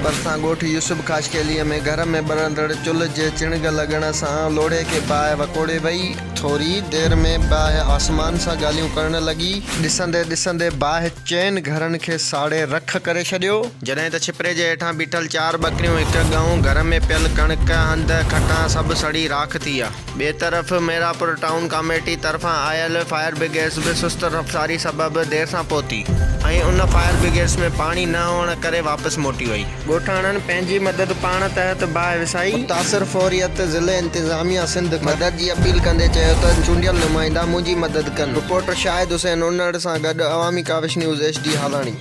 ڀرسان ڳوٺ يوسف خاصخيلي ۾ گهر ۾ ٻرندڙ چلهه جي چڻگ لڳڻ سان لوڙهي کي باهه وڪوڙي وئي. ٿوري ئي دير ۾ باهه آسمان سان ڳالهيون ڪرڻ لڳي. ڏسندي ڏسندي باهه چئن گهرن کي ساڙي رک ڪري ڇڏيو. جڏهن ته ڇپري جي هيٺان بيٺل چار ٻڪريون، هڪ ڳئون، گهر ۾ پيل ڪڻڪ، هنڌ، کٽان سڀ سڙي راک ٿي ويا. ٻئي طرف ميرانپور ٽائون ڪاميٽي طرفان آيل فائر برگيڊز به سست رفتاري سبب دير سان پهتي ۽ ان فائر برگيڊز ۾ پاڻي نه هئڻ ڪري واپس موٽي وئي. ڳوٺاڻن پنهنجي مدد پاڻ تحت باهه وسائي. متاثر فوريت ضلعي انتظاميا سنڌ کان مدد جي اپيل ڪندي چيو ته چونڊيل نمائندا منهنجي مدد ڪن. رپورٽر شاهد حسين انڙ سان گڏ Awami Kawish news H D Halani.